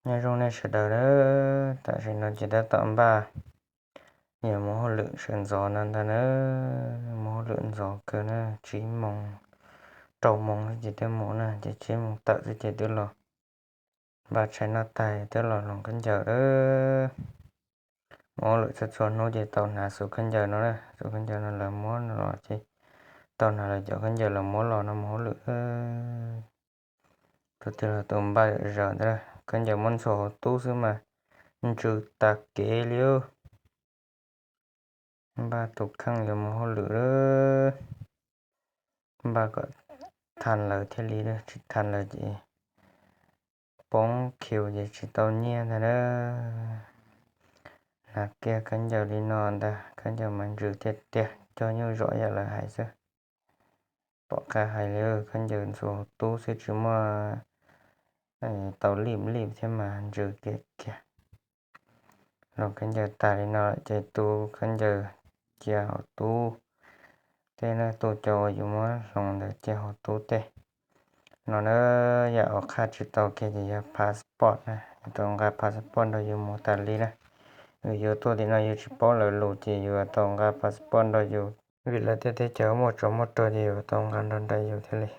Nyob zoo nej sawv daws na, tam sim no ces tab tom npaj yuav mus hauj lwm sawv ntxov no ntag na. Mus hauj lwm ntxov kawg na, tsib moos, rau moos xwb ces twb mus na, ces tsib moos tawm xwb ces twb los npaj tshais noj tag twb los hloov khaub ncaws lawm. Mus hauj lwm txhua txhua hnub ces tau hnav xuv khaub ncaws no na, xuv khaub ncaws no lawv muab los ces tau hnav lawv cov khaub ncaws lawv muab los no mus hauj lwm. Tus twg los tus npaj zawm ntawd, khaub ncaws muab ntxhua hauv tub xwb mas ntsws tag kev li. Npaj tus kheej yuav mus hauj lwm lawm, npaj kom tag lawm thiaj li, tsis tag lawm ces poob khiu ces tsis tau nyiaj ntag na. Hnav kiag khaub ncaws li no ntag, khaub ncaws mas ntsws tiag tiag, cog nyuj zom yam lawv hais xwb. Pom qab hais li, khaub ncaws ntxhua hauv tub xwb tsis muaj tau lij lij thiab mas ntsws kiag kiag. Hloov khaub ncaws tas li no ces tu khaub ncaws cia hauv tub tej na, tu cov uas yus muab hloov ntawd cia hauv tub tej no na. Yam uas qhaj tsis tau kiag ces yog passport na, yuav tau nqa passport nrog yus mus tas li na. Yus tuaj tim no yus tsis paub lawv lus ces yuav tau nqa passport nrog yus, vim lawv tej teb chaws muaj tsov muaj rog ces yuav tau nqa nrog nraim yus thiaj li.